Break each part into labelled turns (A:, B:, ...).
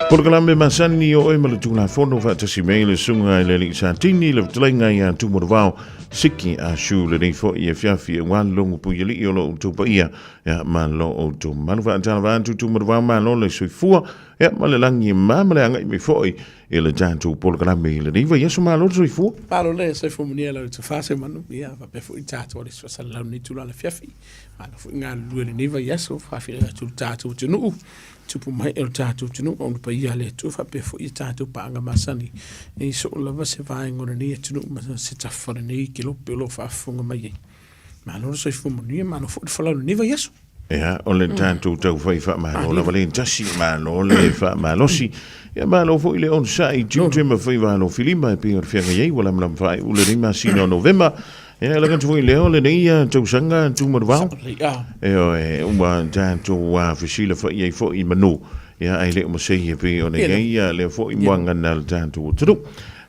A: Polokalame masani o oe ma le Tulafono faatasi mai le susuga i le Alii Satini, le fetalaiga ia Tumalavao Siki a Shu lenei foi afiafi aua le logo puialii o lo outou paia ia ma lo outou mamalu. Faatalofa atu Tumalavao, malo le soifua ia ma le lagi e mama ma le agai mai foi i le tatou polokalame i lenei vaiaso. Malo le soifua.
B: Malo le soifua manuia lau tofa Seumanu, ia faapea foi tatou le faasalalau lenei itula o le afiafi. Malo foi galulue i lenei vaiaso, faafeiloai atu i le tatou atunuu. Tupu mai o le tatou atunuu, ona paia a le Atua faapea foi a tatou paaga masani i so o lava se vaega o lenei atunuu ma se tafa o lenei kelope o lo o faafofoga mai ai. Malo le soifua manuia, malo foi le folau i lenei vaiaso.
A: Ia, o le tatou taufai faamalo lava le tasi, malo le faamalosi. Ia, malo foi le onosai i tiute ma faiva alofilima e pei o le feagai ai ua lamalama faaiu lenei masina o Novema. Ia, e lagona foi lea o lenei tausaga tumalavao. Ioe, ua tatou fesilafai ai foi i manu, ia, ae le o masei e pei ona i ai lea foi muagana a le tatou atunuu.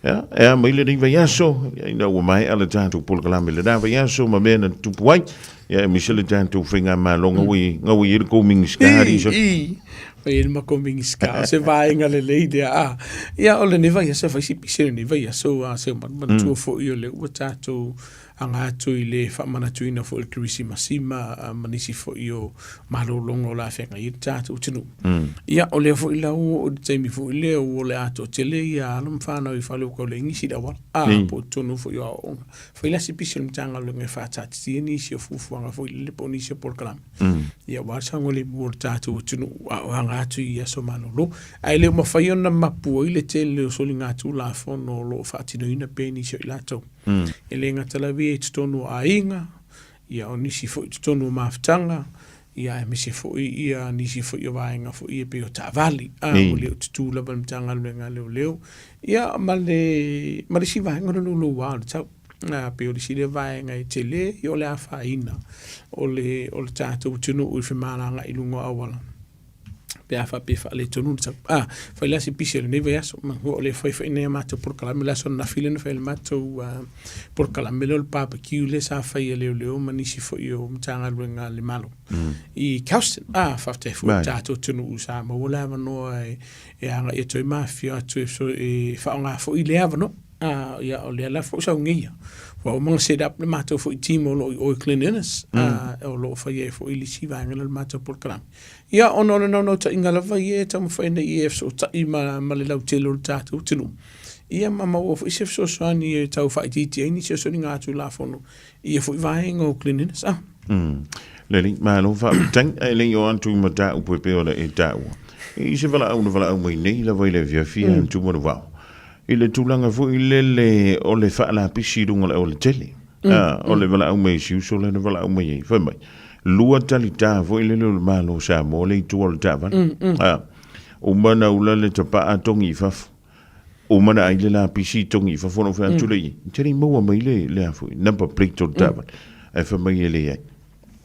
A: Ia, e a mai lenei vaiaso, ia, ina ua maea le tatou polokalame i lena vaiaso ma mea na tutupu ai, ia, aemaise le tatou faigamalo gaui gaui ai le kou Minisita alii
B: so. I, fai ai le makou Minisita, o se vaega lelei lea. A, ia, o lenei vaiaso e fai si pisi o lenei vaiaso, a Seumanu, manatua foi o lea ua tatou aga atu i le faamanatuina foi o le Kerisimasi ma, ma nisi foi o malologa o le a feagai ai le tatou atunuu. Ia, o lea foi la ua oo i le taimi foi lea ua o le a toatele ia alo ma fanau i fale ua tau leai nisi i le auala, a, po o totonu foi o aoaoga. Fai la si pisi o le Matagaluega e faataatitia nisi o fuafuaga foi lele po o nisi o polokalame. Ia aua le saogalemu o le tatou atunuu a o aga atu i aso malolo. Ae le o mafai ona mapu ai le tele o soligatulafono o lo o faatinoina pea e nisi o i latou. E le gata lava ia i totonu o aiga, ia o nisi foi i totonu o mafutaga, ia aemaise foi ia nisi foi o vaega foi ia pei o taavale, a ua le o tutū lava le Matagaluega a Leoleo, ia ma le ma le isi vaega o le louloua o le tau. A pei o le isi lea vaega e tele ia o le afaina o le o le tatou atunuu i femalagaai i luga o auala pe a faapea e faaletonu le tau. A, fai la se pisi o lenei vaiaso, manatua o lea e fai foi nai a matou polokalame i le aso ananafi lea na fai ai le matou polokalame lea o le barbecue lea sa fai e leoleo ma nisi foi o Matagaluega a le Malo i Kelston. A, faafetai foi i le tatou atunuu sa maua le avanoa e agai atu ai ma afifio atu e faaaoga foi lea avanoa. A, ia, o lea la foi sau nei ia. Ua uma ona set up le matou foi team o lo o i o i Glen Innes, a, o lo o faia ai foi le isi vaega lea o le matou polokalame. Ia, ona o le naunautaiga lava ia e taumafai ina ia fesootai ma, ma le lautele o le tatou atunuu, ia ma maua foi se fesoasoani e tau faaitiitia ai nisi o soligatulafono i ia foi vaega o cleanliness. Ah.
A: Lelei, malo faafetai. Ae le i oo atu i mataupu e pei ona e taua, i se valaau na valaau mai nei lava i le afiafi a Tumaluvao, i le tulaga foi lele o le faalapisi i luga o le aualatele. O le valaau mai si uso lea na valaau mai ai, fai mai, lua talita foi lele o le Malo o Samoa le i tua o le taavale. Uma ona ula le tapaa togi i fafo. Uma ona ai le lapisi togi i fafo ona ou fai atu lea i ai, e te le i maua mai le, le a foi, number plate o le taavale. Ae fai mai e leai.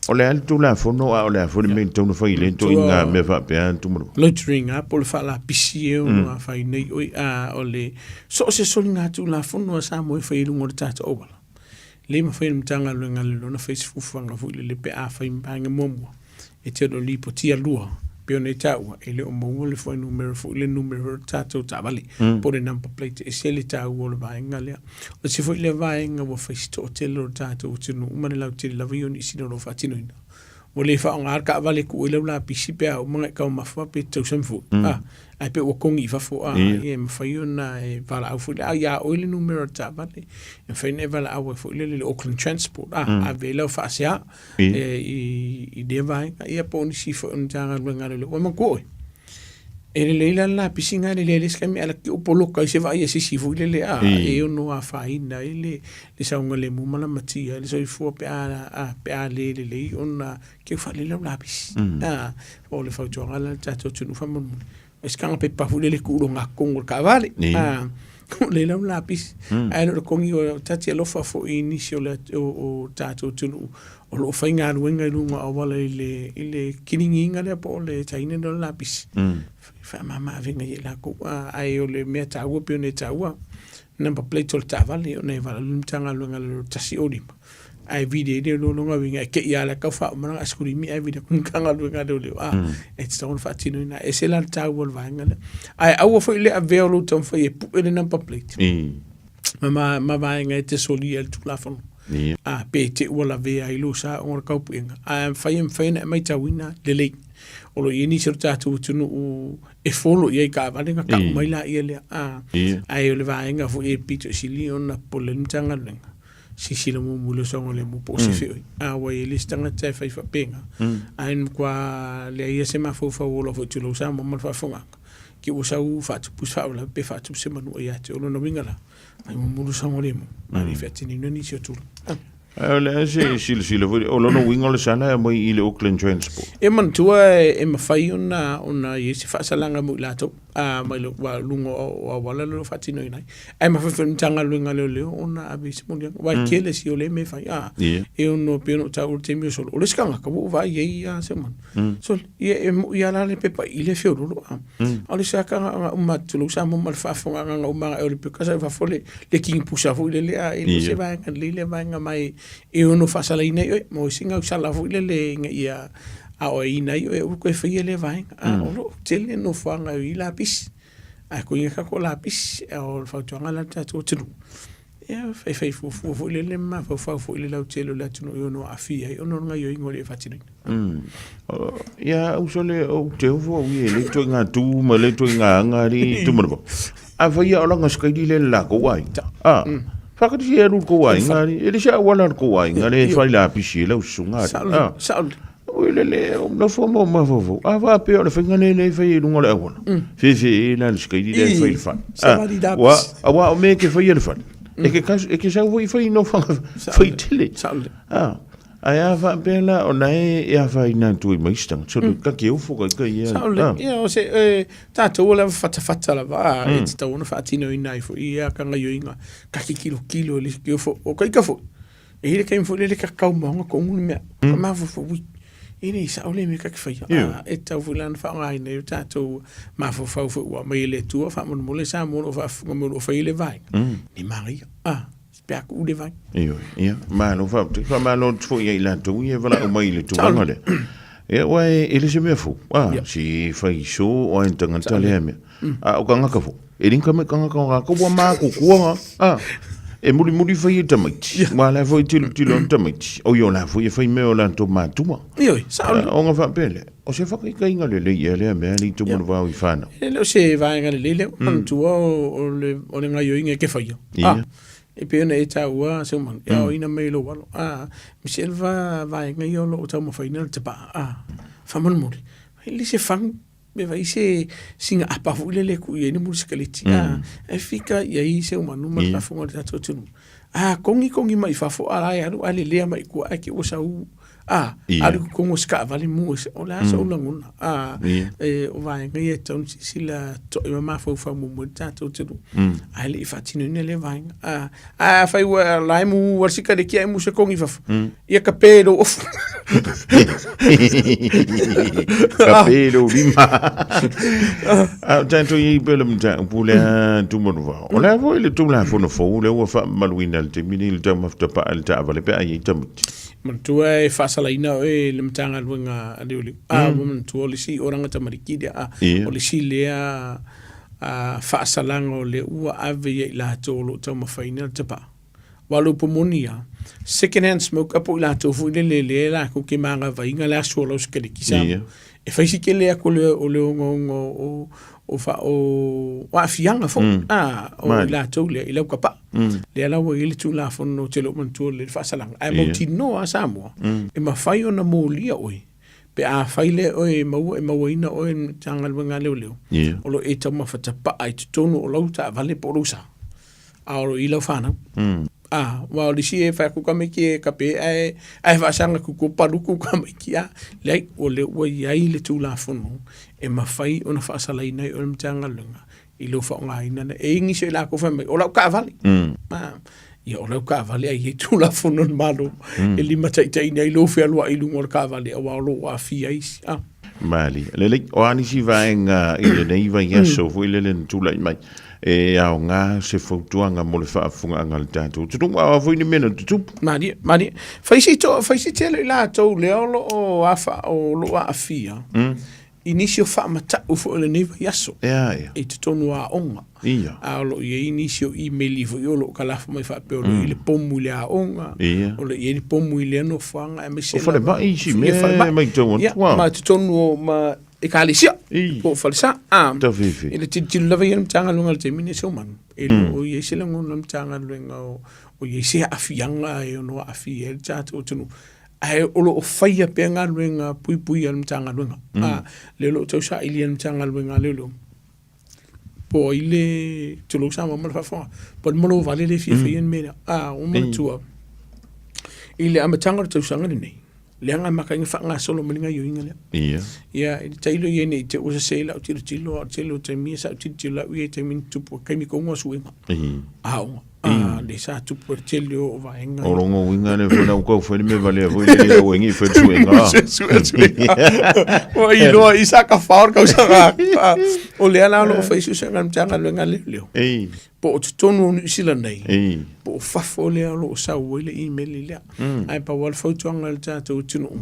A: O le a le Tulafono a o le a foi le mea e tatau ona fai i lea ituaiga mea faapea Tumalua?
B: Loitering a po o le faalapisi e ono afai nei oi a o le so o se soligatulafono a Samoa e fai i luga o le tatou auala. Le mafai e le Matagaluega a Leoleo ona fai se fuafuaga foi lele pe a fai ma vaega muamua e te o lipotia lua pei ona e taua e le o maua le fuainumera foi le numera o le tatou taavale po o le number plate. E ese le taua o le vaega lea. O le isi foi lea vaega ua fai si toatele o le tatou atunuu ma le lautele lava ia o nisi o lo o faatinoina. Ua le faaaoga le taavale e tuu ai lau lapisi pe a uma ona e taumafa pe te tausami foi. A, ae pei ua togi i fafo, a, ia e mafai ona e valaau foi lea, a ia oe le numera o le taavale, e mafai ona e valaau ai foi lele i le Auckland Transport, a, ave ai lau faasea i lea vaega, ia po o nisi foi o Matagaluega a Leoleo. Ua manatua oe, E lelei la le lapisi na lelei le isi taimi ae laki o poloka ai se vaai a se isi foi lele a e ono afaina ai le le saogalemu ma lamatia ai le soifua pe a pe a le lelei ona keu faalele lau lapisi. A o le fautuaga la i le tatou atunuu faamolemole, ai se taga pepa foi lele e tuu i le ogatotonu o le taavale a tuu lelei lau lapisi. Ae le o le togi o ta te alofa foi i nisi o le o tatou atunuu o lo o faigaluega i luga o auala i le, i le kiliniina lea po o le taina lea o le lapisi, faamama avega ia i latou. Ae o le mea taua pei ona e taua, number plate o le taavale, ona e valaaulia le Matagaluega i lalo o le 105. Ae vili ai lea o lona uiga e te i lava le tau faauma lana aisekulimi ae vili atu i le Matagaluega a Leoleo a e tatau ona faatinoina. E ese la le taua o le vaega lea. Ae aua foi le avea o lou taumafai e pue le number plate ma vaega e te solia ai le Tulafono a pe te i ua lavea ai lou sa ona o le taupuega. Ae afai e mafai ona e matauina lelei, o lo o i ai nisi o le tatou atunuu e follow i ai i taavale ona tau mai laia lea a, ae o le vaega foi e pito i sili ona popole ai le Matagaluega, silasila muamua i le saogalemu po o se feoi. A ua i ai le isi tagata e fai faapena, ae matua leai lava se mafaufau o lau foi tulou Samoa ma le faafofogaaga, te i ua sau faatupu se faalavelave pe faatupu se manua ia te oe. O lona uiga la, fai muamua lou saogalemu, ae le i faatinoina nisi o tulaga.
A: Ae o le a se silasila foi, o lona uiga o le sala e aumai i le Auckland Transport.
B: E manatua e mafai ona i ai se faasalaga mo i latou. a mai le wa luga o auala lea o lo o faatinoina ai. Ae mafai foi e le Matagaluega a Leoleo ona ave i se moliaga. Aua e tele si o lea mea e fai. A, e ono pei ona ou taua i le taimi ua sola, o le isi tagata ua ou vaai i ai ia Seumanu. Sole, ia e moi lava la le pepa i le feololo. A o le isi lava tagata uma tulou Samoa ma le faafofogaaga uma agai o le peka sau i fafo le kinipusa foi lele a e le o se vaega lelei lea vaega ma e ono faasalaina ai oe mo isi gausala foi lele ina ia aoaiina ai oe aua toe faia lea vaega. A o lo o tele nofoaga e i ai lapisi, ae koe ia tatou lapisi. O le fautuaga la i le tatou atunuu, ia faifai fuafua foi lele ma mafaufau foi i le lautele o le atunuu e ono aafia ai ona o le gaoioiga o le faatinoina.
A: Ia, uso le ou te ofo au ia i le ituaiga tu ma le ituaiga aga alii Tumanavao. Afai lava o lana sikaili lea i le latou aiga, a, whakatisi e alu le tou aiga, alii, e le se auala le tou aiga le fai lapisi e lau susuga, alii, a.
B: Sao lelei.
A: Oi le le, o nofo ma ou mafaufau, a faapea o le faiga lea lea e fai ai i luga o le auala, fefe la le sikaili lea e fai i le fale.
B: Savali lapisi.
A: Aua o mea e te faia i le fale, e te e te sau foi fai i nofoaga faitele.
B: Sao lelei.
A: A, ae a faapea la o la e afaina atu ai ma isi tagata, sole, ta te ofo ka ika ia.
B: Sao lelei. Ia, o se, e, tatou o le fatafata lava, a, e tatau ona faatinoina ai foi ia ka gaioiga, ka te tilotilo i le isi ofo, o ka ika foi, e i ai le taimi foi lele ka tau maoga tonu le mea, ka mafaufau, ui, e le sao lea mea ta te faia, a, e tatau foi la ona faaaogaina ai o tatou mafaufau foi ua aumai e le Atua, faamolemole Samoa o lo o faafofoga mai o lo o faia le vaega, e manaia, a. Pe a tuu le vai.
A: Ioe, ia, malo faafetai. Faamalo atu foi ia i latou ia e valaau mai i le tulaga lea. Ia, aua e le se mea fou. A, se fai so o ai tagata lea mea. A o tagata foi, e ringa mai tagata o rātou ua matutua ngā. A, e mulimuli fai e tamaiti. Aua la foi e tilotilo atu tamaiti. Oi o la foi e fai mea o latou matua.
B: Ioe, sao lelei.
A: Ona faapea lea, o se whakaikainga lelei ia lea mea alii Tumanavao i whanau.
B: E le o se vaega lelei lea, manatua o le gaioiga e ke whaia. A, e pei ona e taua Seumanu, e aoaina mai e lou alo. A, aemaise lava vaega ia o lo o taumafaina le tapaa. A, faamolemole, e le se fagu, pe fai se sina apa foi lele e tuu i ai le mulisekaleti. A, e fika i ai Seumanu ma le faafofoga a le tatou atunuu. A kogikogi mai fafo a la e alu ae lelea mai i tua ae te i ua sau A, alu i totonu o se taavale mu e o le a sou lagona. A, e, o vaega ia e tatau ona silasila totoa ma mafaufau muamua i le tatou atunuu. Ae le i faatinoina lea vaega. A, ae afai ua la e mu a le sikaleki ae mu se kogi i fafo, ia kape i lou ofu.
A: Kape i lou lima. A o tatou i ai pea le mataupu lea Tumanuvao. O le a foi le Tulafono fou lea ua faamamaluina i le taimi nei i le taumafa tapaa i le taavale pe a i ai tamaiti?
B: Manatua e faasalaina oe e le Matagaluega a Leoleo. A ua manatua o le isi olaga tamaliki lea, a o le isi lea faasalaga o lea ua ave ia i latou o lo o taumafaina le tapaa. Aua o le upu moni lava, second hand smoker po o i latou foi lele lea latou te magavaina le asu o lau sikaleki Samoa. E fai si tele atu o le ogaoga o aafiaga foi o i latou lea i lau tapaa. Lea la ua i ai le Tulafono ou te le o manatua lelei le faasalaga, ae mautinoa lava Samoa, e mafai ona molia oe pe afai lea oe e maua e mauaina oe e le Matagaluega a Leoleo, o lo o e taumafa tapaa i totonu o lau taavale po o lou sa, a o lo o i ai lau fanau. A, aua o le isi e fai atu tamaiti e kape ae ae faasaga atu i tua paluku tamaiti, a, leai, o lea ua i ai le Tulafono e mafai ona faasalaina ai oe e le Matagaluega i lou faaaogaina lea. E i ai nisi o i latou fai mai, o lau taavale. Ia, o lau taavale ae i ai Tulafono a le Malo e limataitaiina ai lou fealuai i luga o le taavale aua o lo o aafia isi.
A: Malie. Lelei, o a nisi vaega i lenei vaiaso foi lele na tulai mai e aoga se fautuaga mo le faafofogaaga a le tatou atunuu, a o a foi ni mea na tutupu?
B: Malie, malie. Fai si to, fai si tele i latou lea o lo o afa, o lo o aafia i nisi o faamatau foi o lenei vaiaso
A: Ea, ea.
B: i totonu o aoga.
A: Ia.
B: A o lo o i ai nisi o imeli foi o lo o kalafo mai faapea o lo o i ai le pomu i le aoga,
A: Ia.
B: o lo o i ai le pomu i lea nofoaga, aemaise
A: O falemai isi
B: Ia,
A: mea
B: falemai.
A: e matau atu,
B: Ia,
A: a.
B: ma totonu o ma ekalesia
A: I.
B: po o falesa. A,
A: Tafefe.
B: i le tilotilo lava ia le Matagaluega i le taimi lenei, Seumanu, e le o i ai se lagona o le Matagaluega o o i ai se aafiaga e ono aafia ai le tatou atunuu. Ae o lo o faia pea galuega puipui a le Matagaluega. A, lea o lo o tausaili e le Matagaluega a Leoleo po o ai le tulou Samoa ma le faafofoga, po o le malovale lea e fia faia le mea lea. A, ua manatua i le amataga o le tausaga lenei, lea na amata ai ona faagasolo mai le gaoioiga lea.
A: Ia.
B: Ia, i le tailo ia ne i te i ua sese lau tilotilo, a o le tele o taimi ia sa ou tilotilo au ia i taimi na tupu ai, taimi tonu lava o suiga aoga. A, lea sa tupu ai le tele o vaega.
A: O lona uiga lea foi na ua tau fai le mea valea foi lele au e ni fai le suiga.
B: Sue, sue, Ua iloa i sa ka fao le tausaga. O lea la o lo o fai suesuega a le Matagaluega a Leoleo.
A: Ei.
B: Po o totonu o Niu Sila nei,
A: Ei.
B: po o fafo lea o lo o sau ai le email lea. Ae pau lava le fautuaga i le tatou atunuu,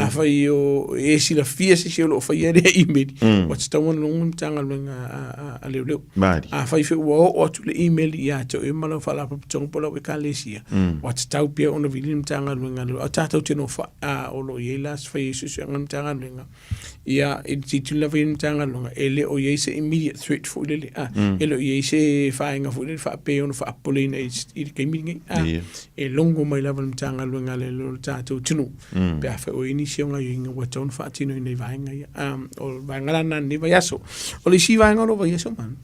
B: afai o e silafia se isi o lo o faia lea email, ua tatau ona logo le Matagaluega a Leoleo.
A: Malie.
B: Afai foi ua oo atu le email ia te oe ma lau faalapotopotoga po o lau ekalesia, ua tatau pea ona vili le Matagaluega a Leoleo. A o tatou te nofo a o lo o i ai la se fai ai suesuega a le Matagaluega, ia, i le tilotilo lava ia i le Matagaluega, e le o i ai se immediate threat foi lele, a, e le o i ai se vaega foi lele faapea ona faapopoleina i le taimi lenei, a, e logo mai lava le Matagaluega a Leoleo i le tatou atunuu, pe afai o i ai nisi o gaoioiga ua tatau ona faatinoina i vaega ia. A, o le vaega la lena i lenei vaiaso. O le isi vaega o lou vaiaso man,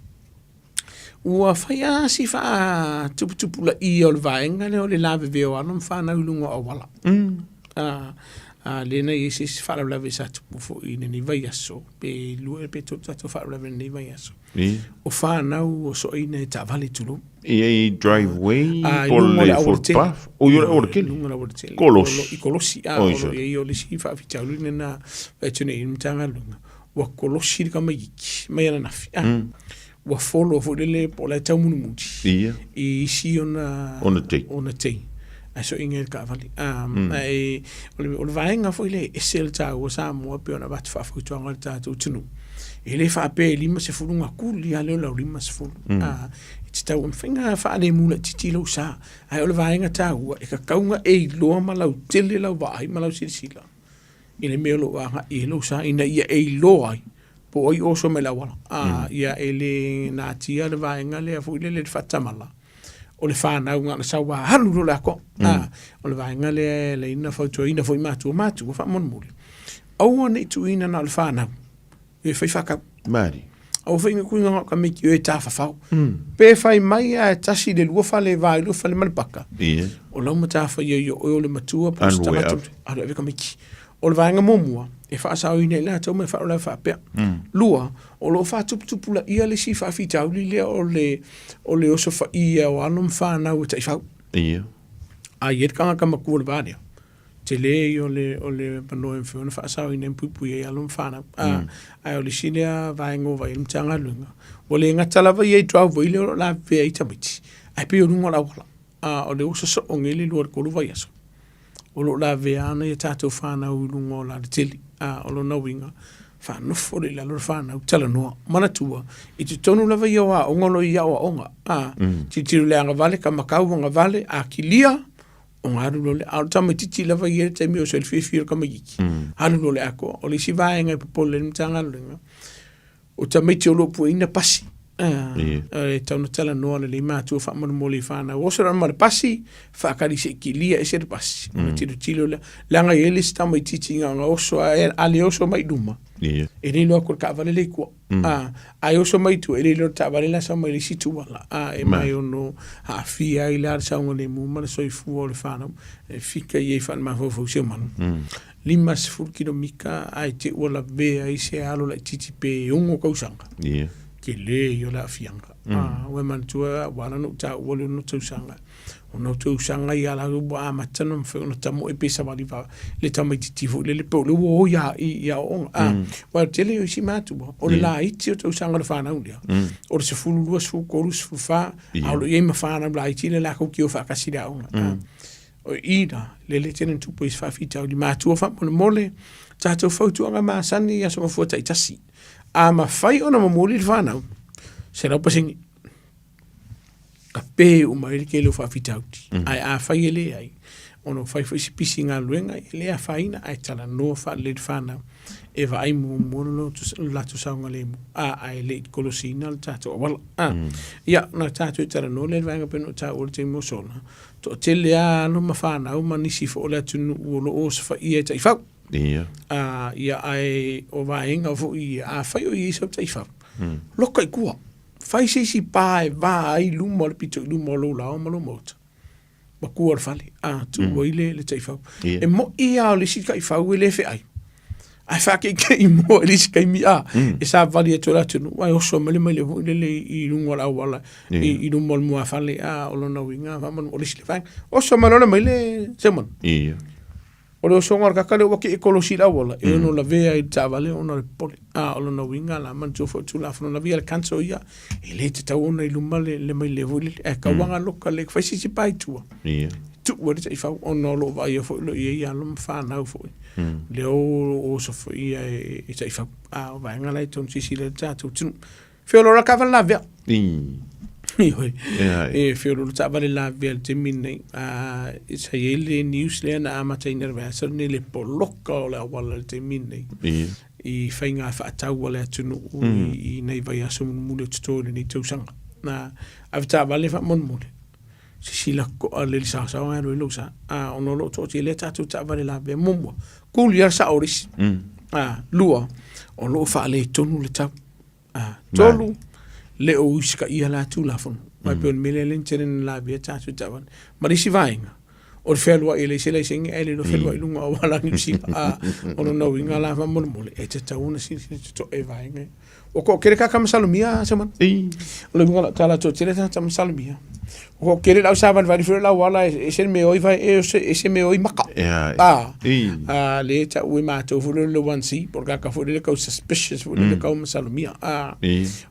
B: ua fai lava si faatuputupulaia o le vaega lea o le lavevea o alo ma fanau i luga o auala. A, a lea na i ai se isi faalavelave sa tupu foi i lenei vaiaso, pe lua pe tolu tatou faalavelave i lenei vaiaso. O fanau o soaina e taavale tulou.
A: I ai driveway po o le footpath. O i le aualatele.
B: Luga o le aualatele.
A: Kolosi.
B: I kolosi. A, o lo o i ai o le isi faafitauli lena e atu nei i le Matagaluega. Ua kolosi le tamaitiiti mai ananafi. A, ua follow foi lele po o la e taumunumuli.
A: Ia.
B: I isi ona
A: Ona tei.
B: Ona tei. Ae soiga i le taavale. A, ae o le, o le vaega foi lea e ese le taua o Samoa pei ona avatu faafautuaga i le tatou atunuu. E le faapea e 50 ona tuli lava lea o lau 50. A, e tatau ona fai na faalemu laitiiti lou sa. Ae o le vaega taua, e tatau ona e iloa ma lautele lau vaai ma lau silasila i le mea o lo o agai i ai lou sa ina ia e iloa ai po o ai o oso mai le auala. A, ia e le natia le vaega lea foi lele le faatamala o le fanau na ona sau lava alu loa le atoa. A, o le vaega lea e ala ai ona fautuaina foi matua, matua faamolemole, aua ne i tuuina na o le fanau e fai faatau.
A: Malie.
B: Aua foi ne i tuuina na o tamaiti e tafafao. Pe fai mai lava e tasi i le lua fale e va ai lua fale ma le paka, o lau matafaioi o oe o le matua po o se tagata, alu e ave tamaiti. O le vaega muamua, e faasaoina ai latou ma e faalavelave faapea. Lua, o lo o faatuputupulaia le isi faafitauli lea o le, o le osofaia o alo ma fanau e taifau. A i ai le tagata matua o le va lea, tele ia o le, o le avanoa e mafai ona faasaoina ai ma puipui ai alo ma fanau. Ae o le isi lea vaega ua vaai i ai le Matagaluega, ua le gata lava ia i driveway lea o lo o lavevea ai tamaiti, ae pei o luga o le auala. O lea ua sosoo nei le lua i le tolu vaiaso, o lo o lavevea ana ia tatou fanau i luga o le alatele. O lona uiga, faanofo lea i lalo le fanau, talanoa. Manatua, i totonu lava ia o aoga o lo o i ai aoaoga. Tilotilo i le agavale, kamakau, agavale, a kilia, ona alu loa lea. A o le tamaitiiti lava ia i le taimi o oso ai le fiafia o le tamaitiiti, alu loa i le atoa. O le isi vaega e popole ai le Matagaluega, o tamaiti o lo o pueina pasi. E tatau ona talanoa lelei matua faamolemole i fanau. Oso loa ma le pasi, faatali se i kilia ese le pasi. Ona tilotilo lea. Leaga e i ai le isi tamaitiiti na ona oso lava, a le oso mai i luma, e le iloa atu e le taavale lea i tua. A, a oso mai i tua, e le iloa e le taavale la e sau mai le isi itu ala. A, e mai ono aafia ai la le saogalemu ma le soifua o le fanau. E fika i ai faalemafaufau si ou manu. 50 kilomita ae te ua lavea ai se alo laitiiti pe 6 tausaga.
A: Ia.
B: tele ia o le aafiaga. Ua e manatua ua ala ona ou taua le 6 tausaga, 6 tausaga ia la ua amata ona mafai ona tamoe pe savali le tamaitiiti foi lele pe o lea ua o ia i aoaoga. Aua o le tele o isi matua, o le laiti o tausaga o le fanau lea, o le 12, 13, 14, a o lo o i ai ma fanau laiti lea latou te o faatasi i le aoga. O i la, lele tele na tupu ai se faafitauli. Matua faamolemole, tatou fautuaga masani i aso mafua taitasi. A mafai ona momoli le fanau, 100%. Kape uma ai le tele o faafitauli. Ae afai e leai, ona ua fai foi si pisi galuega, e le afaina, ae talanoa faalelei le fanau e vaai muamua le latou saogalemu, ae le i kolosiina le tatou auala. Ia, ona tatou talanoa lea i le vaega pei ona ou taua i le taimi ua sola, toatele lava alo ma fanau ma nisi foi o le atunuu o lo o osofaia e taifau.
A: Ia.
B: Ia, ae o vaega foi ia, afai o i ai sau taifau, loka i tua. Fai se isi pa e va ai luma o le pito i luma o lou laoa ma lou maota, ma tua o le fale, a tuu ai le taifau. E mo'i lava o le isi taifau e le feai, ae faakeikei moa i le isi taimi, a, e savali atu e le atunuu, ae oso mai le maile foi lele i luga o le auala, i luma o le muafale, a, o lona uiga, o le isi vaega. Oso mai loa le maile, Simon. O le osoga o le kaka lea ua kee kolosi i le auala, e ono lavea ai i le taavale ona o le popole. A o lona uiga la, manatua foi o Tulafono lavea le council ia, e le tatau ona i luma le maile foi lele, ae tauaga loka le fai se isi pa i tua, tuu ai le taifau, ona o lo o vaaia foi o lo o i ai alo ma fanau foi, lea o osofaia e taifau. A o vaega la e tatau ona silasila i ai le tatou atunuu. Feoloolo la taavale lavea. Ioe. E feoloolo taavale lavea i le taimi lenei. Sa i ai le news lea na amataina i le vaiaso lenei le poloka o le auala i le taimi lenei. I faiga faatau a le atunuu i nai vaiaso mulimuli o totoe o lenei tausaga. Na ave taavale faamolemole, sisila totoa lelei i le saosaoa ae alu ai lou sa. Ona o lo o toatele a tatou taavale lavea. Muamua, kuli lava le sao o le isi. Lua, o lo o faaletonu le tau. 3, le o usitaia la Tulafono. Aua e pei o le mea lea lea na tele ina lavea tatou taavale. Ma le isi vaega, o le fealuai e leai se laisene ae le iloa fealuai i luga o auala a Niu Sila. O lona uiga la faamolemole, e tatau ona silasila totoa i vaega ia. Ua toatele tagata masalomia Semanu. O le uiga o lau tala, toatele tagata masalomia. Ua toatele le au savalivali foi o le auala e ese le mea e o ai vae, ese mea e o ai maka. Lea e tau e matou foi lea o le 1C, po o le tagata foi lele tau suspicious foi lele tau masalomia.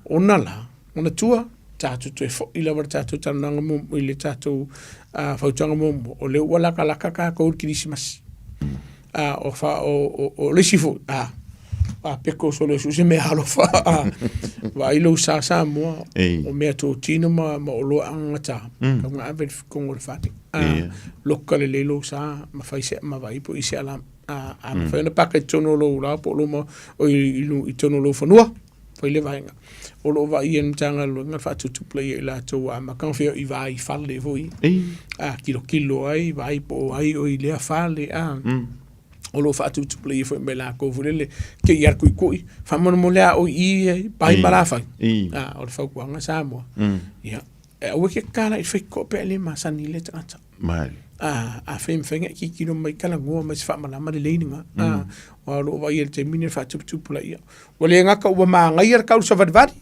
B: Ona la, manatua, tatou toe foi lava i le tatou talanoaga muamua, i le tatou fautuaga muamua, o lea ua latalata tatou i le Kerisimasi. O le isi foi, a peko solo e sue se mea alofa, vaai lou sa Samoa, o mea totino ma oloa agagata, tau na ave i totonu o le fale. Loka lelei lou sa, ma fai se, ma vaai po o i ai se alarm. A mafai ona paka i totonu o lou laoa po o lou, i totonu o lou fanua, fai lea vaega. O lo o vaaia e le Matagaluega le faatuputupulaia o i latou ua amata ona feoai vaai i fale foi, a tilotilo ai, vaai po o ai oe i lea fale, a. O lo o faatuputupulaia foi ma i latou foi lele, te i lava le tuitui, faamolemole lava oe i i Pai ma Lafai. A, o le fautuaga Samoa, ia, e aua e te tatala i le faitotoa pe a le masani i lea tagata.
A: Mai.
B: A, afai e mafai ona e tilotilo mai, talanoa mai i se faamalama lelei lena. A, aua o lo o vaaia i le taimi lenei le faatuputupulaia. Ua le gata ua manaia le tau savalivali,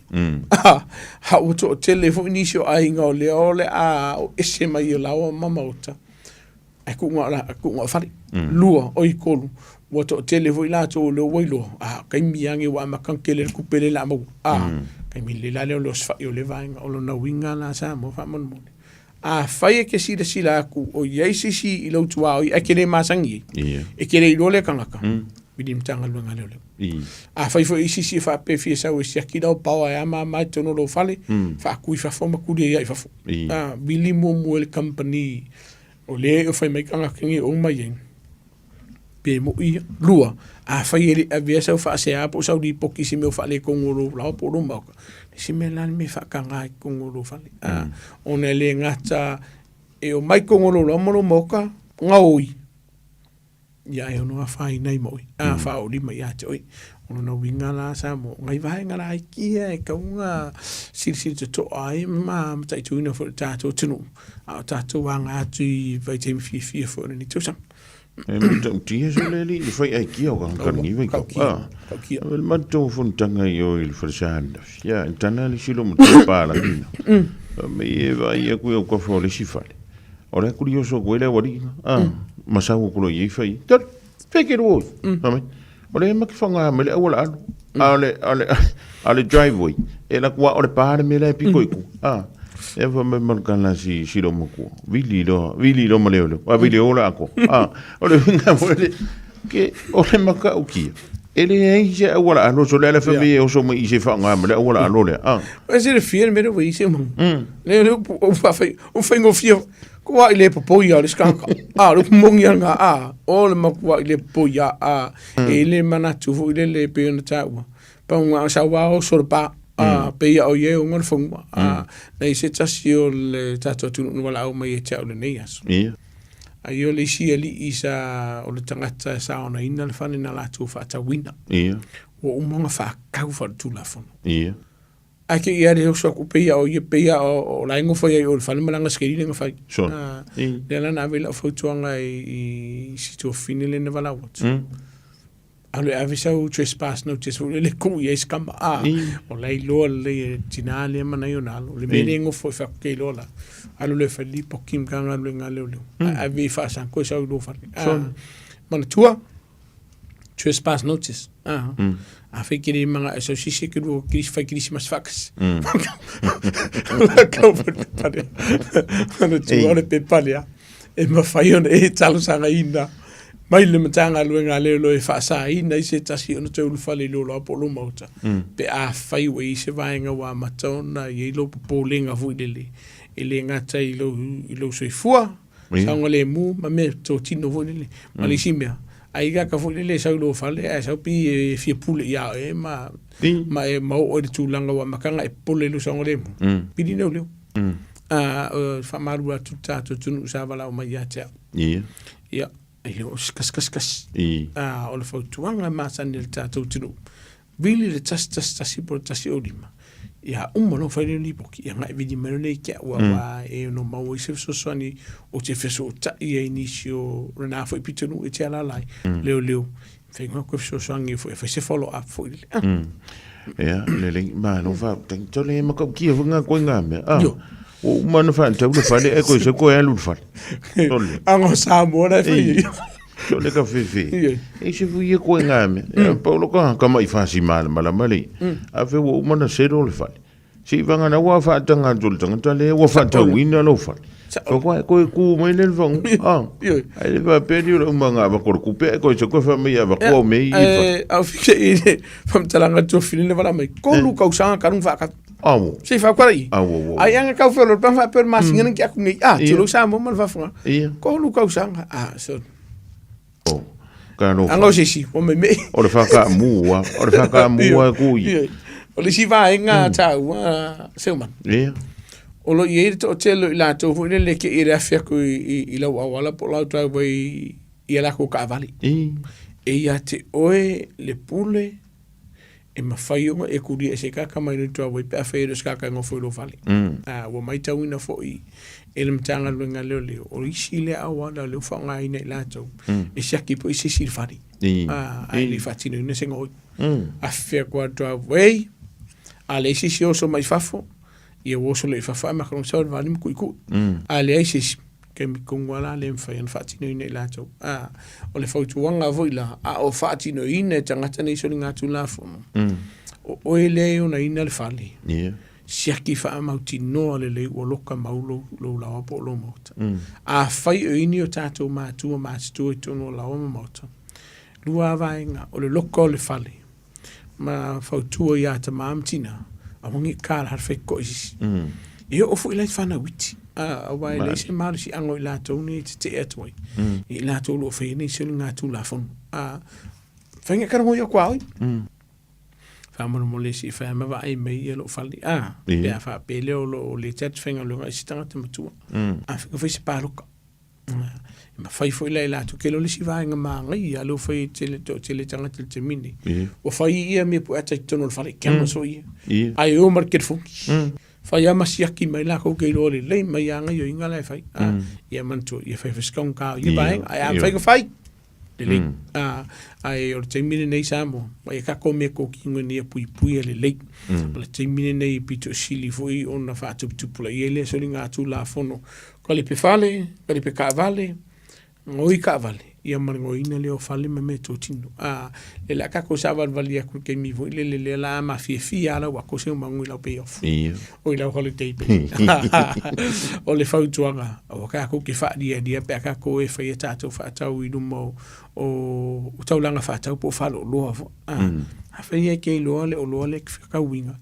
B: a ua toatele foi nisi o aiga o lea o le a o ese mai i laoa ma maota, ae tuuga o fale. Lua, oi tolu, ua toatele foi latou o lea ua iloa, a, taimi lava lenei ua amata ona tele le tupe lea o le a maua. A, taimi lelei la lea o le osofai o lea vaega. O lona uiga la Samoa faamolemole, afai e te silasila atu o i ai se isi i lou tuaoi ae te le masani ai, e te le iloa lea tagata, vili i le Matagaluega a Leoleo. Afai foi o i ai se isi e faapea e fia sau e siaki lau paoa e a ma a ma i totonu o lou fale, faatu i fafo ma tuli ai i fafo. Vili muamua i le kamupani o lea e fai mai tagata nei e omai ai, pe moi ia. Lua, afai e le i avea sau faasea po o sau lipoti i se mea o faaletonu o lou laoa po o lou maota, le isi mea la le mea e faataga i totonu o lou fale. Ona e le gata e omai i totonu o lou laoa ma lou maota, gaoi, ia ae ono afaina ai ma oe, a faaolima ia te oe. O lona uiga la Samoa, o nai vaega laiti ia e tatau ona silasila totoa ai ma mataituina foi i le tatou atunuu, a o tatou aga atu i vaitaimi fiafia foi o lenei tausaga.
A: E matautia se le alii le fai aikia o ka kalagi vai kau. Ah.
B: Tautia.
A: O le matou fonotaga i o i le falesa ananafi. Ia, e tana le isi loomatua palagi na. Fai mai e vaai aku i aukafa o le isi fale. O le aku li oso aku ai le aualii na. Ah, ma sau aku loa i ai fai. Tali, fai ke lua oi. Fai mai, o le ma ke whanga mai le auala alu. A o le, a o le, a o le driveway, e la kua o le pā le mea la e piko i ku. Ah, e fai mai malukana si, si loomatua. Vili loa, vili loa ma leoleo. A vili ola ako. Ah, o le uiga foi le, ke, o le matautia. E leai se auala alo, so le ala fai mai e oso mai i se whaanga ma le auala alo lea. Ah.
B: E silafia le mea lea ua i ai se manu. Le le upu o faafai o faigofie ko ai le popoi a le skaka. A le upu moni ana a o le makuaʻi le popoi a a e le manatu foi lele e pei ona taua. Pau sa ua oso le pa a pei a o ia e ona le fanua. A nei se tasi o le tatou atunuu na valaau mai ia te au i lenei aso.
A: Ia.
B: Ai o le isi alii sa o le tagata sa onaina le fale na latou faatauina.
A: Ia.
B: Ua uma ona faatau faaletulafono.
A: Ia.
B: Ae ke i ale oso aku pei a o ia pei a o la e nofo ia i o i le fale ma lana sekeli lea na fai.
A: Sure.
B: Lea la na ave ai lau fautuaga i si tuafafine lea na valaau atu. Alu e ave sau trespass notice foi lele tuu i ai se kama. O la e iloa lelei e le tina lea ma nai ona alo. O le mea lea e nofo e fai atu ke iloa la. Alu lea e fai lipoti i le Matagaluega a Leoleo. Ae ave i faasaga koe sau i lou fale. Manatua, trespass notice. Ah. Afai ke le manga e sau sisi ke lua kris fai Christmas faakasi. Kau pa le pepa lea. Manatua o le pepa lea e mafai ona e talosagaina mai le Matagaluega a Leoleo e faasaina ai se tasi ona toe ulufale i lou laoa po o lou maota. Pe afai ua i ai se vaega ua amata ona i ai lou popolega foi lele e le gata i lou soifua, saogalemu ma mea totino foi lele. Ma le isi mea, ai kaka foi lele e sau i lou fale ae sau pi e fia pule ia oe ma ma e ma oo i le tulaga ua amataga e popole i lou saogalemu. Pili leoleo. O faamalulu atu le tatou atunuu sa valaau mai ia te au. Ia, e le o se kasikasi. O le fautuaga e masani a le tatou atunuu, vili le 111 po o le 105, ia uma loa ona fai lea o le lipoti, ia ona e vili mai loa lea i te au, aua e ono maua ai se fesoasoani ou te fesootai ai i nisi o lena foi pitonuu e te alaala ai, leoleo, e mafai ona toe fesoasoani foi e fai se follow up foi lele.
A: Ia, lelei, malo faafetai. Tole e matautia foi ngā koe ngā mea. Ah,
B: Io.
A: ua uma ona faatau le fale, ae koe sau koe alu i le fale. Tole.
B: Aga o Samoa la e fai
A: Ei.
B: ai.
A: Tole ka fefe.
B: Io.
A: E se fui e koe ngā mea. Ia, Paulo ka ka mai fasi malamalama le. A fe ua uma na sero le fale. Se i vagana ua faataga atu le tagata lea ua faatauina lou fale. Fa koe koe ku mai le fangu. Ah.
B: Ioe.
A: Ai le faapea ni o le uma ngā avako le kupe ai koe se koe wha mai avako au mei i wha.
B: Au fika i le whamtalanga tuafili le wala mai. Kolu kausaga kalunga whaakatu.
A: Awo.
B: Se i whakuara i.
A: Awo, awo.
B: Ai anga kau whelo, pa wha pera masinga ki aku nei. Ah, tiro sa mo ma le whafunga.
A: Ia.
B: Kolu kausaga. Ah, so.
A: Oh. Ka no.
B: Anga o se isi, wa mai mei.
A: O le whakamua, o le whakamua kui.
B: Ioe. O le isi vaega taua, Seuman.
A: Ia.
B: O lo o i ai le toatele o i latou foi lele e kei e le afe atu i lau auala po o lau driveway i a latou taavale. E ia te oe le pule e mafai ona e kulia i se kaka mai le driveway pe afai e le o se kaka e nofo i lou fale. Ua matauina foi e le Matagaluega a Leoleo, o isi lea auala o lea ua faaaogaina e i latou e siaki foi se isi i le fale, ae le i faatinoina se gaoi. Afe atu lava i le driveway, a leai se isi e oso mai fafo, Ia ua oso lea i fafo ae maka sau le vali ma kuikui. A leai se isi, taimi tonu lava la lea e mafai ona faatinoina e i latou. A, o le fautuaga foi la, a o faatinoina e tagata nei soligatulafono, o oe lea e onaina le fale, siaki faamautinoa lelei ua loka mau lou, lou laoa po o lou maota. Afai o i ai ni o tatou matua matutua i totonu o laoa ma maota, lua lava vaega, o le loka o le fale, ma fautua iā tamā ma tinā, aua ne i kālaha le whaikoa i sisi. E oo foi la i whanau iti, aua e leai se malosiaga o i latou nei e tetee atu ai, i latou o lo o faia nei soligatulafono. Whainga ka rongo i aku a oi. Faamolemole se i whai ma vaai mai ia lou fale. Pe a faapea lea o lo o le tiatu faigaluega i se tagata matua. A whainga whai se pāloka. E mafai foi la e latou ke le isi vaega manaia lea ua fai e tele toatele tagata i le taimi lenei. Ua fai ia mea pueata i totonu o le fale, cameras foi ia. Ae o ma le telefoni. Fai lava ma siaki mai lakou ke iloa lelei mai lava gaoioiga la e fai. Ia manatua, ia fai fai se taugata o ia vaega. Ae a mafai ona fai. Lelei. Ae o le taimi lenei Samoa, ma ia tatou mea totino ina ia puipuia lelei. O le taimi lenei e pito sili foi ona faatuputupulaia ai lea soligatulafono, talipe fale, talipe taavale, gaoi taavale, ia ma le gaoiina lea o fale ma mea totino. A, lea la a tatou saavalivali atu i le taimi foi lele lea la a mafiafia lava lau ato se manu i lau pay off. O i lau holiday pay. O le fautuaga, aua tatou te faalialia pe a tatou e fai a tatou faatau i luma o, o taulaga faatau po o faleoloa foi. A, afai e te iloa le oloa lea e te fia tauina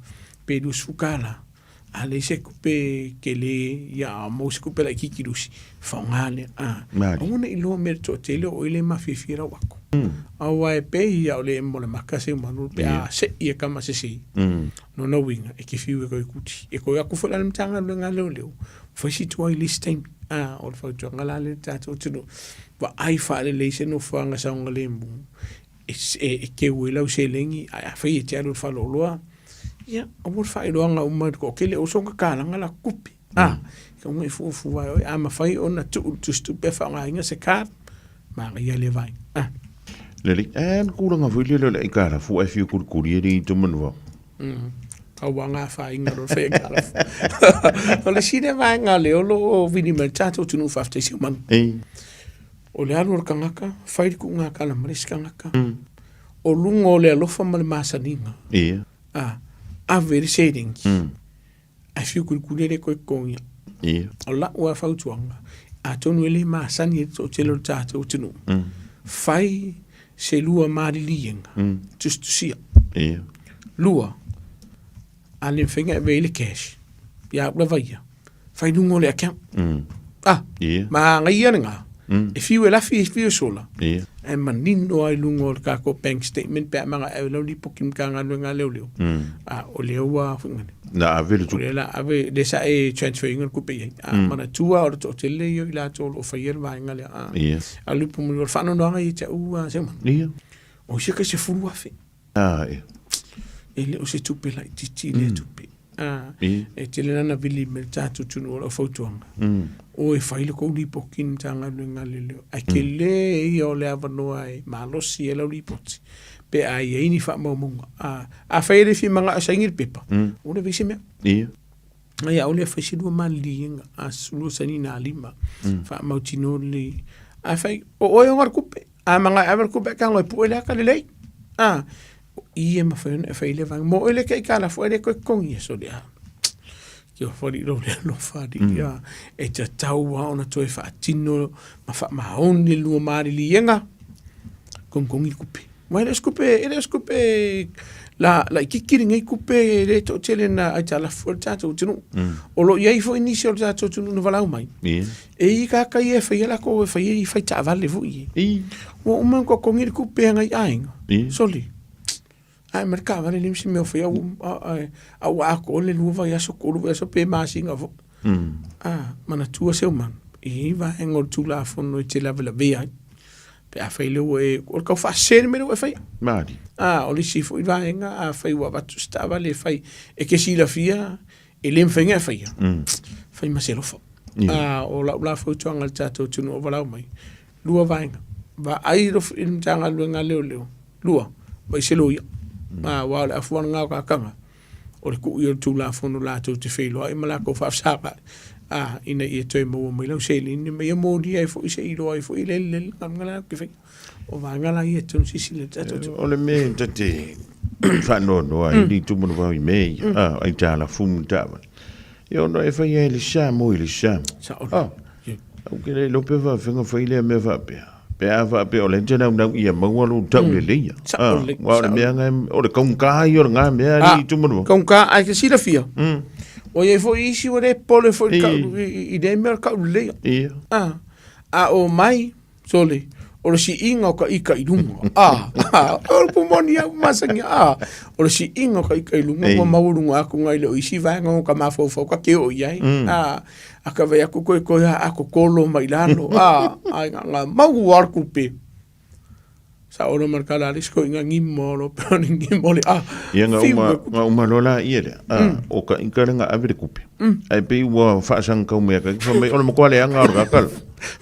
B: pe $20, a leai se tupe tele, ia a maua se tupe laitiiti lusi, faaaoga lea. A, aua ne i iloa mea le toatele o oe lea e mafiafia lau ato. Aua e pei ia o le molemaka se manu pe a sei e kama sese. Lona uiga, e te fiu e toe kuti. E toe atu foi la le Matagaluega a Leoleo, fai si tuai i le isi taimi. A, o le fautuaga la lea i le tatou atunuu, vaai faalelei se nofoaga saogalemu e, e keu ai lau seleni, ae afai e te alu i le faleoloa, ia, aua le faailoaga uma i le toatele, aua soona tatalaga la tupe. A, e tatau ona e fuafua e oe, a mafai ona tuu i le tusitupe e faaaogaina se card, manaia lea vaega. A.
A: Lelei, a le tulaga foi lele o le aitalafu ae fia kulikuli e le i tumanu au.
B: Tau a ngā whainga ro whai aitalafu. O le isi lea vaega lea o lo o vili mai le tatou atunuu faafetai si o manu. O le alu o le tagata, fai le tuuga tala ma le isi tagata. O luga o le alofa ma le masaniga. A, ave le seleni. Ae fiu kulikuli e le toe totogia. O lau lava fautuaga, atonu e le masani ai le toatele o le tatou atunuu, fai se lua maliliega, tusitusia. Lua, a le mafai ona e ave i ai le cash, ia au lava ia, fai luga o le account. Ah, manaia lena, e fiu e lafi, e fiu e sola, ae manino lava i luga o le tatou bank statement pe a manao e lau lipoti i le Matagaluega a Leoleo, a o lea ua foi nani.
A: Na ave le
B: tupe. O lea la ave, lea sa e transfer ina le tupe i ai. A manatua o le toatele ia o i latou o lo o faia le vaega lea. A, a le upu moni, o le faanoanoaga ia te au a Seumanu. O isi tai 10,000. E le o se tupe laitiiti lea tupe. E tele la na vili mai le tatou atunuu o lau fautuaga, o e fai le tou lipoti i le Matagaluega a Leoleo, ae tele ia o le avanoa e malosi ai lau lipoti pe a i ai ni faamaumauga. Afai e le fia manao e saini le pepa, ua le fai se mea. Ae aole e fai se lua maliliega, a lua saini lima, faamautinoa lelei. Afai o oe e ona le tupe, A manao e ave le tupe ae tago e pue le ata lelei. A, o i e mafai ona e fai le vaega. Mo oe le te aitalafu ai le toe totogi e sole a. Kia whari ro le alofa alii a. E tatau lava ona toe faatino ma faamaoni le lua maliliega, togitogi le tupe. Aua e le o se tupe, e le o se tupe la, laitiiti lenei tupe e le toatele na aitalafu ai le tatou atunuu. O lo o i ai foi nisi o le tatou atunuu na valaau mai, e i ai tagata ia e faia latou, e fai ai fai taavale foi ia. Ua uma ona totogi le tupe a nai aiga, sole, ae ma le taavale leai ma se mea o faia, a ua atoa le 2 vaiaso, 3 vaiaso pe masina foi. A, manatua se manu, e i ai vaega o le Tulafono e te lavelavea ai. Pe afai lea ua e, o le tau faasese le mea lea ua e faia.
A: Malie.
B: A, o le isi foi vaega, afai ua avatu se taavale e fai, e te silafia e le mafai ona e faia, fai ma se alofa. A, o lau la fautuaga i le tatou atunuu o valaau mai, lua vaega, vaai i le Matagaluega a Leoleo, lua, vaai se loia. A, aua o le afuagaga lena o tagata, o le tuu ia o le Tulafono latou te feiloai ma latou faafesagai, a, ina ia toe maua mai lau seleni ma ia molia ai foi se i iloa ai foi le le galuega la te faia. O vaega la ia e tatau ona silasila i le tatou atunuu.
A: O le mea ta te faanoanoa ai ni tumu vau i mea ia, a, aitalafu ma taavale. Ia ona e fai ai le Samoa i le Samoa.
B: Sao. Ah,
A: Ou te le iloa pe faafefea fai lea mea faapea. Pe a faapea o lea e te naunau ia maua lou tau lelei.
B: Sao lelei,
A: Aua o le mea lena, o le taugata ia o lena mea alii Tumanawa.
B: Taugata, ae te silafia, ua i ai foi isi ua le popole foi i le tau, i lea mea o le tau lelei.
A: Ia.
B: A o mai, sole, o le siiga o ka ika i luga. A, o le upu moni lava ua masani, a, o le siiga o ka ika i luga ua maualuga atu nai lo isi vaega o ka mafaufau ka te oo i ai. A, a ka vaai atu koe koe a kokolo mai lalo, a, ai nga nga mau ua le kupe. Sa olo ma le kala le sko inga ngimo lo pe ni ngimo le a.
A: Ia nga uma nga uma loa la ia lea. A, o ka ika le nga ave le kupe. Ai pei ua faasaga kau mea ka fa mai o le matua leaga o le kakala.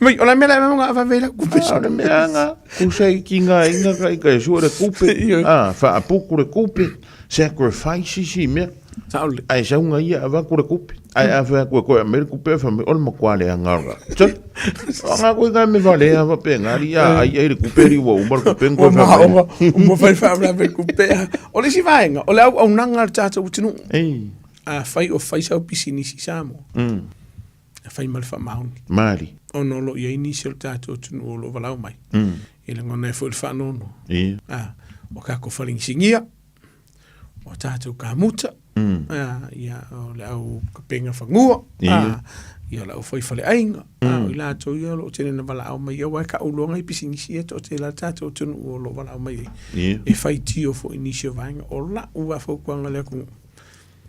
B: Mai, o la mea la e nga vave la kupe.
A: Ah, o le mea nga, kusa i ki ngā inga ka ika e sua le kupe. Ah, whaapuku le kupe, sacrifice isi mea.
B: Saole.
A: Ai saunga ia avaku le kupe. Ai a whea koe koe a me le kupe a whame, o le makua le anga ora. Tsa, o ngā koe ngā me wale a wape ngā ri a ai ai le kupe ri ua uma le kupe ngkoe
B: Ua
A: whame.
B: maoga, ua whai whaamlawe kupe. O le isi vaenga, o le au au nanga le tātou atunuu.
A: Ei.
B: A whai o whai sau pisinisi Samoa. E fai ma le faamaoni.
A: Mali.
B: Ona o lo o i ai nisi o le tatou atunuu o lo o valaau mai. E lagona ai foi le faanoanoa.
A: Ia.
B: A, o kako falegisingia, o tatou kamuta, a, ia, o le au kapenga fagua, a, ia, o le au fai faleaiga, a, o i latou ia o lo o tele ina valaau mai, aua e kauluaga i pisinisi ia toatele a le tatou atunuu o lo o valaau mai ai.
A: Ia.
B: E faitio foi i nisi o vaega. O lau lava fautuaga i le atunuu,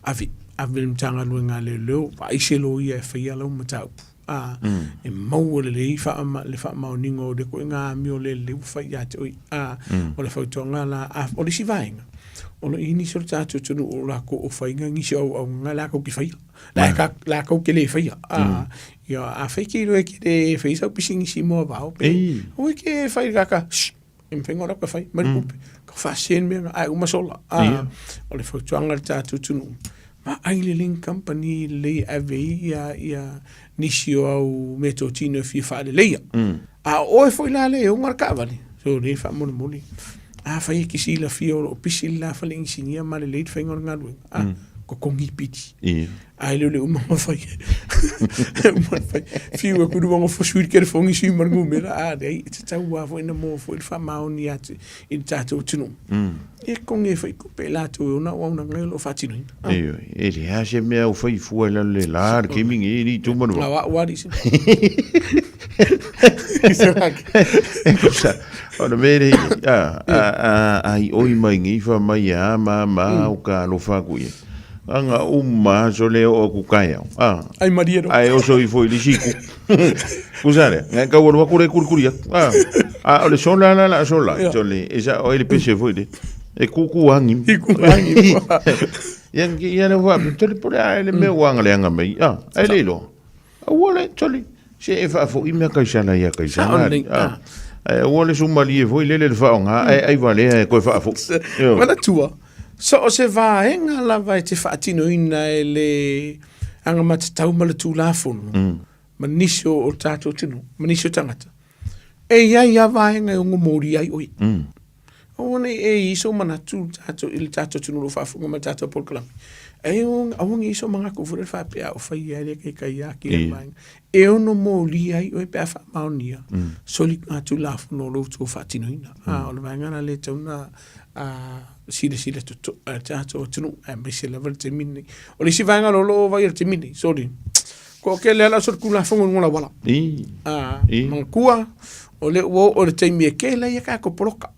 B: Ave, ave le Matagaluega a Leoleo, vaai se loia e faia lau mataupu, a, e maua lelei faa, le faamaoniga o lea ituaiga amio le lelei ua fai ia te oe. A, o le fautuaga la, a, o le isi vaega, o lo o i ai nisi o le tatou atunuu o latou o faiga nisi o auaunaga latou te faia, la e latou te le faia. A, ia, afai e te iloa e te le faia sau pisinisi moavao pe, aua e te fai i le kaka, shh, E mafai ona ka fai mai le kupe ka faasē le mea lena ae uma sola. A o le fautuaga i le tatou atunuu, vaai lelei ni kamupani lelei e ave ai ia ia nisi o au meatotino e fia faaleleia. A o oe foi la lea e ona le taavale, sole faamolemole, afai e te silafia o lo o pisi le la fale inisinia ma lelei le faiga o le galuega, a totogi pili. Ae le o le uma ona fai. E uma ona fai. Fiu atu i luga o fosu i le telefoni sui ma le numera, a leai, e tatau lava foi ona maua foi le faamaoni atu i le tatou atunuu. E totogi ai foi tupe e latou e ona auaunaga o lo o faatinoina.
A: Ioe, e leai se mea o fai fua i lalo le la le taimi nei e le i tuma le
B: vaa. Na o au alii se.
A: E kusa, o le mea lea, a, a, a, a i oi mai nei fa mai a ma ma o ka alofa aku ia. Anga uma aso le oo aku kaeao. A.
B: Ai marie ro.
A: Ai oso ifo i le isi itu. Kusa lea, ngai kau alu aku le kurikuri aku. A, a o le sola la la sola.
B: Ia.
A: Sole, e sa o ele pese foi le. E kuku angi.
B: I kuku angi.
A: Ia ia le wa, tole pole a ele mea ua anga le anga mai. A, ai le iloa. Aua le, tole, se e faafoi mea kaisana ia kaisana.
B: Sao lelei,
A: A, ae aua le sumalie foi lele le faaaoga, ae ai valea e koe faafoi. Ioe.
B: Manatua, so o se vaega lava e te faatinoina e le agamatatau ma le Tulafono, ma nisi o o tatou atunuu, ma nisi o tagata, e i ai lava vaega e ono molia ai oe. Aua ne i e i sou manatu tatou i le tatou atunuu o lo o faafofoga mai i le tatou polokalame. E aua ne i sou manatu foi lele faapea a o faia ai le kaikai a kēia vaega. E ono molia ai oe pe a faamaonia soli ngā Tulafono o lo outou faatinoina. A o le vaega lena lea e tatau ona silasila totoa e le tatou atunuu aemaise lava le taimi lenei. O le isi vaega o lo o vaai i le taimi lenei, sorry, Toatele lava le solitulafono i luga o le auala. Manatua, o lea ua oo i le taimi e kele ai a tatou poloka.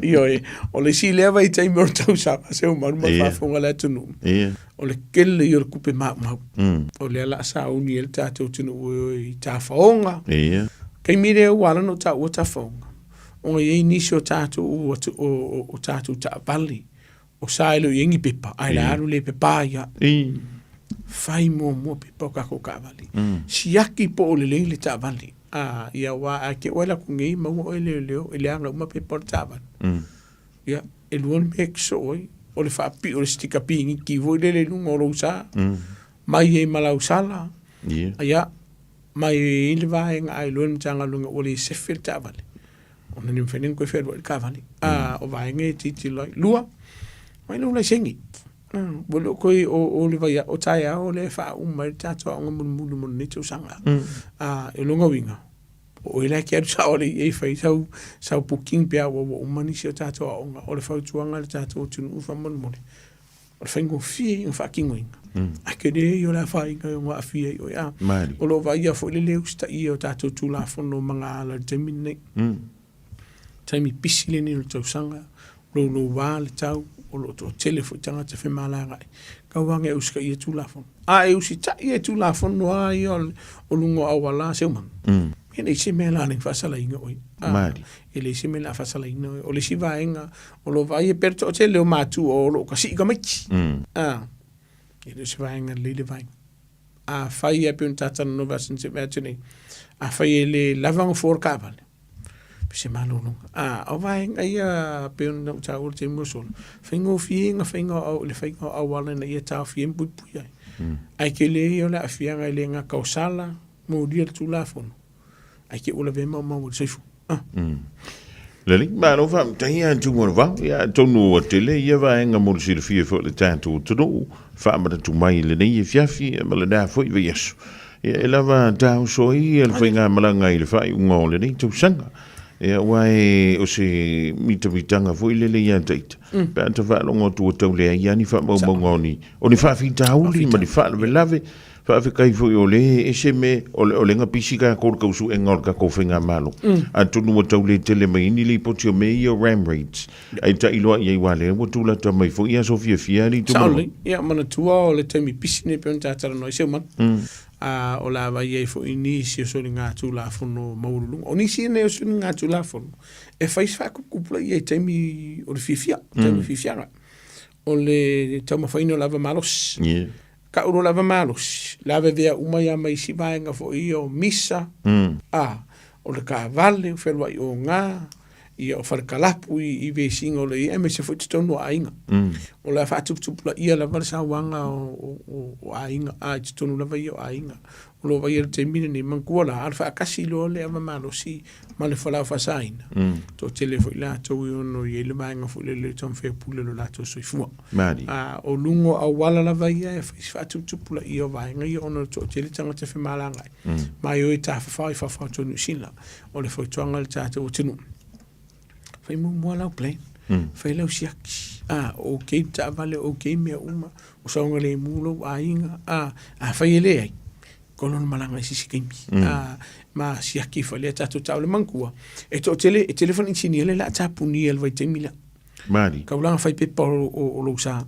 B: Ioe, o le isi lea vaitaimi o le tausaga, se ua malu ma le faafofoga a le atunuu, o le kele ia o le tupe maumau. O lea o le a sauni ai le tatou atunuu e o i tafaoga. Taimi lea ua ala ona ou taua tafaoga, ona e i ai nisi o tatou, o tatou taavale O sa e le o i ai ni pepa, ae le alu le pepa ia. Fai muamua pepa o tatou taavale. Siaki po o lelei le taavale. A, ia aua a te oe alu atu nei maua oe e leoleo e leaga uma pepa o le taavale. Ia, e lua le mea e te soo ai, o le faapio o le sitika piniki foi lele i luga o lou sa, mai ai ma lau sala, ia, mai ai le vaega a iloa e le Matagaluega ua le sefe le taavale. Ona le mafai ona toe fealuai le taavale. A o vaega ia e tilotilo ai. Lua, aumai lou laisene. Ua le o toe o le vai o taeao lea e faauma ai le tatou aoga mulimuli mo lenei tausaga. A o lona uiga, o oe la e te alu sao alii e fai sau sau booking pe a ua uma nisi o tatou aoga. O le fautuaga i le tatou atunuu faamolemole, o le faigofie ia ona faatinoina, ae tele ia o le afaina e ono aafia ai oe. A o lo o vaaia foi le le usitaia o tatou Tulafono ma ga ala i le taimi lenei. Taimi pisi lenei o le tausaga, louloua le tau, o lo o toatele foi tagata femalagaai, tau lava ina e usitaia Tulafono. A e usitai i Tulafono lava ia o luga o auala Seumaga, e leai se mea o le a faasalaina oe. E leai se mea o le a faasalaina oe. O le isi vaega o lo o vaaia pea le toatele o matua o lo o tasii tamaiti. E le o se vaega lelei le vaega. Afai lava e pei ona ta talanoa i vaiaso na tea atu nei, afai e le lava nofoa o le taavale, pei se malologa. A o vaega ia pei ona ou taua i le taimi ua sola, faigofie ona faiga o le faiga o auala ina ia taofia ai ma puipuia ai. Ae tele ia o le aafiaga e le gata o sala, molia le Tulafono, ae te i ua lavea maumau ai le soifua. Ah.
A: Lelei, malo faafetai ia Tumalavao. Ia atonu ua tele ia vaega mo le silafia foi o le tatou atunuu, faamanatu mai i lenei afiafi ma lena foi vaiaso. Ia e lava taoso ai ia le faigamalaga i le faaiuga o lenei tausaga. Ia aua e o se mitamitaga foi lele ia te ita. Pe a ta faalogo atu ua tau leai lava ni faamaumauga o ni, o ni faafitauli ma ni faalavelave, Faafetai foi o lea e ese me, o le, o le ga pisi tatou i le tausuega o le tatou faigamalo. Atonu ua tau le tele mai ai ni lipoti o mea ia o ram raids. Ae tailo lava i ai aua o lea ua tulata mai foi aso fiafia alii
B: Sao lelei. Ia, manatua o le taimi pisi lenei pei ona ta talanoa ai se umala. A o le a vaai ai foi nisi o soligatulafono maualuluga. O nisi nei o soligatulafono e fai se faatuputupulaia i taimi o le fiafia, taimi o fiafiaga. O le taumafaina o le ava malosi.
A: Yeah.
B: Tau loa le ava malosi, lavevea uma ai lava ma isi vaega foi ia o misa, a, o le taavale, o fealuai oga, ia o falekalapu i vesiga o le ia aemaise foi totonu o aiga. O le a faatuputupulaia lava le sauaga o aiga, a i totonu lava ia o aiga. O lo o vaaia i le taimi lenei, manatua la, a o le faatasi loa le ava malosi ma le fualaau faasaina, toatele foi latou e ono i ai le vaega foi lele e taumafai e pule i lo latou soifua. A o luga o auala lava ia e fai si faatuputupulaia o vaega ia ona o le toatele tagata e femalagaai, ma e o e tafafao i fafo atu o Niu Sila. O le fautuaga i le tatou atunuu, fai muamua lau plan, fai lau siaki, a, okay le taavale, okay mea uma, o saogalemu lou aiga, a, afai e leai, kono na malaga i se isi taimi. A, ma siaki foi lea tatou taavale manatua, e toatele, e tele foi inisinia lea o le a tapunia i le vaitaimi lea.
A: Mali.
B: Taulaga fai pepa o lou sa.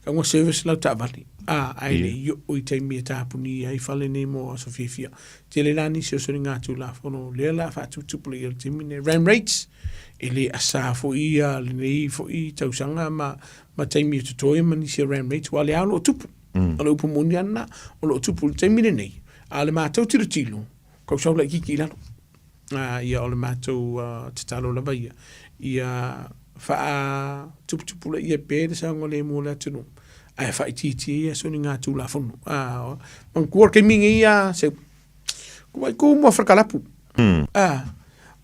B: Tau na service lau taavale. A, ae le i oo i taimi e tapunia ai fale nei mo aso fiafia. Tele la nisi o soligatulafono lea o le a faatuputupulaia i le taimi lenei. Ram rates, e le asa foi ia lenei foi tausaga ma taimi o totoe ma nisi o ram rates, aua o lea lava o lo o tupu. O le upu moni lava lena, o lo o tupu i le taimi lenei, a o le matou tilotilo, tau sau laitiiti i lalo. Ia o le matou tatalo lava ia, ia faatuputupulaia pea le saogalemu o le atunuu, ae faaitiitia ia soligatulafono. Manatua le taimi lenei a Seu, vaai tu ma falekalapu.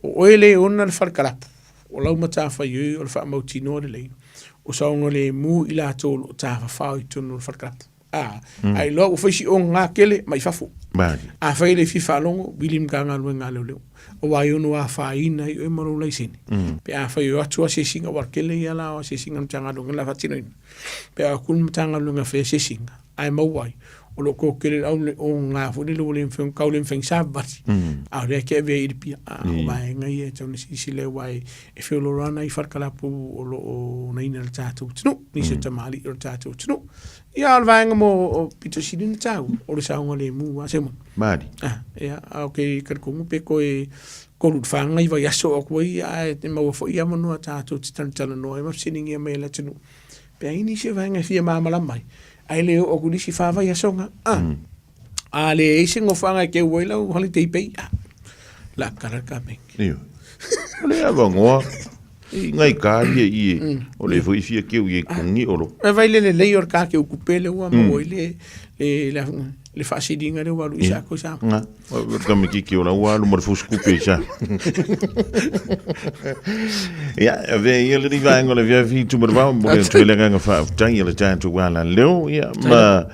B: O oe le ona le falekalapu, o lau matafaioi o le faamautinoa lelei, o saogalemu i latou o lo o tafafao i totonu o le falekalapu. A, ae iloa ua fai si ogaga tele mai fafo. Afai e le fia faalogo, vili i le Matagaluega a Leoleo, aua e ono afaina ai oe ma lou laisene. Pe afai e o atu asiasiga, aua o le tele ia la o asiasiga a le Matagaluega o le a faatinoina. Pe a o atu le Matagaluega e fai asiasiga, ae maua ai, o lo o toatele le au ogaga foi lele ua le mafai ona tau le mafai ona savavali, a o lea e te avea i le pia. A o vaega ia e tatau ona silasila aua e feoloolo lava nai falekalapu o lo o onaina e le tatou atunuu, nisi o tamalii o le tatou atunuu. Ia, o le vaega mo o pito sili ona taua, o le saogalemu lava se moni.
A: Malie.
B: Ah, ia, a ou te talitonu pe toe 3 i le 4 nai vaiaso oo atu ai, ae maua foi avanoa tatou te talatalanoa ai ma fesiligia mai e le atunuu. Pe a i ai nisi o vaega e fia malamalama ai, ae le oo atu i le isi 4 vaiaso na. Ah, a leai se nofoaga e keu ai lau holiday pay, ah, o le a tatala le ka bank.
A: Ioe. O le avanoa i ngai ka ia i e, o le foi fia keu i e kongi olo.
B: E vai le lelei o le ka keu kupe le ua maua ai le, le, le, le faasiliga lea ua alu i sa ko i sa.
A: Nga, o ka me kiki o la ua alu ma le fusi kupe i sa. Ia, avea ia lenei vaega o le afiafi Tumalavao, momoli atu ai le agaga faafetai a le tatou alaleo, ia, ma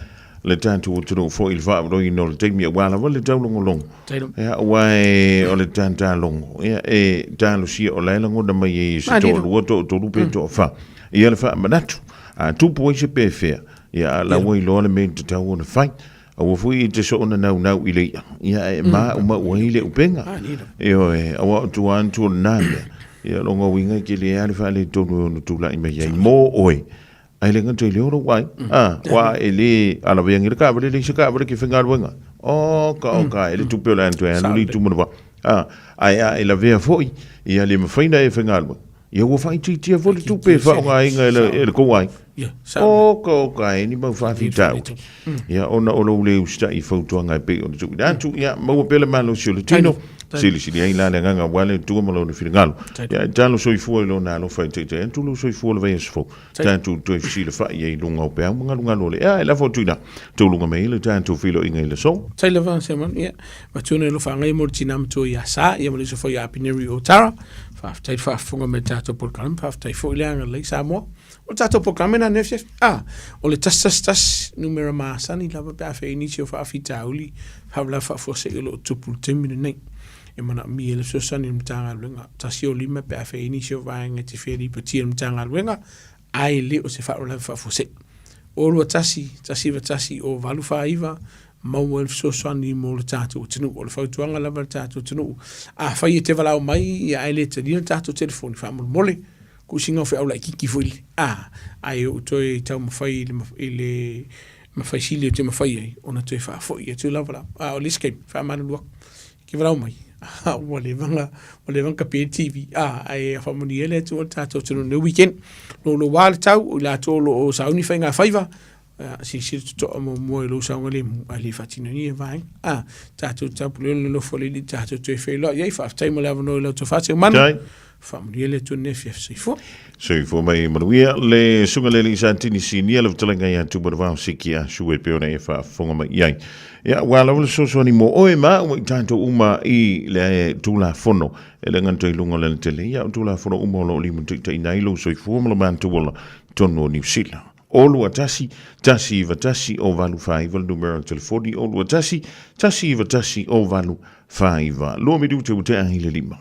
A: le tatou atunuu foi i le faaaloina o le taimi aua lava le taulogologo. Ia, aua e o le tatalogo, ia, e talosia o la e lagona mai ai e se toalua, toatolu pe toafa. Ia le faamanatu, a tupu ai se pefea, ia, a la ua iloa le mea e tatau ona fai. Aua foi e te soona naunau i le i'a, ia, ae maumau ai le upega. Ioe, aua o tua atu o lena mea, ia, lona uiga e tele lava le faaletonu e ono tulai mai ai mo oe. Ae le gata i lea o lou ai, a, ua e le alaveangi le taavale, leai se taavale ke faigaluega. O, ka o ka, e le tupe o le alu toe alu le itu manawa. A, ae a e lavea foi, ia le mafai ona e faigaluega. Ia ua faaitiitia foi le tupe e faaaogaina e le, e le tou aiga.
B: Ia, sao.
A: Oka oka e ni mau faafitauli. Ia ona o lou le usitai i fautuaga e pei ona tuuina atu, ia maua pea le malosi o le tino, silisili ai la le agaga aua le Atua ma lona finagalo. Ia e talo soifua i lona alofa e taitai atu lou soifua o le vaiaso fou. Tatou toe fesilafai ai i luga o peau ma galugalu o le ea e lafo atu i ina. Taualuga mai ai le tatou feiloaiga i le aso.
B: Tai lava Simon, ia, matua nei alofa mo le tina matua ia Sa, ia ma le uso foi ia Apineri o Tara. Faafetai le faafofoga mai le tatou polokalame, faafetai foi le agalelei Samoa. O le tatou polokalame na nei afiafi, ah, o le 111 numera masani lava pe a fai ai nisi o faafitauli, faalavelave faafuasei o lo o tupu i le taimi lenei. E manaomia ai le fesoasoani a le Matagaluega. 105 pe a fai ai nisi o vaega e te fia lipotia e le Matagaluega, ae le o se faalavelave faafuasei. 021 191 049 maua ai le fesoasoani mo le tatou atunuu. O le fautuaga lava i le tatou atunuu, afai e te valaau mai ia ae le talia le tatou telefoni, faamolemole, kuusiga o feau laitiiti foi lele, a, ae ou toe taumafai i le, i le mafai sili ou te mafai ai ona toe faafoi atu lava la. A o le isi taimi, faamalulu atu, ke valaau mai, ua leva ona, ua leva ona kapi ai le TV, a, ae faamanuia le Atua i le tatou atunuu i lenei weekend. Louloua le tau, o i latou o lo o sauni faigafaiva, silasila totoa muamua i lou saogalemu, ae le faatinoina ia vaega. A, tatou tapuleola le alofa o le Alii tatou toe feiloai ai. Faafetai mo le avanoa i lau tofa Seumanu. Faamanuia le Atua i lenei afiafi. Soifua.
A: Soifua mai manuia le susuga i le alii Satini Sinia le fetalaiga ia Tumanavao Siki Asu e pei ona e faafofoga mai i ai. Ia, aua lava le fesoasoani mo oe ma au ma i tatou uma i le Tulafono e le gata i luga o le alatele, ia o Tulafono uma o lo o limataitaiina ai lou soifua ma lo matou ola i totonu o Niu Sila. 021 191 089 le numera o le telefoni 021 191 089. 2 minute ua tea i le 5.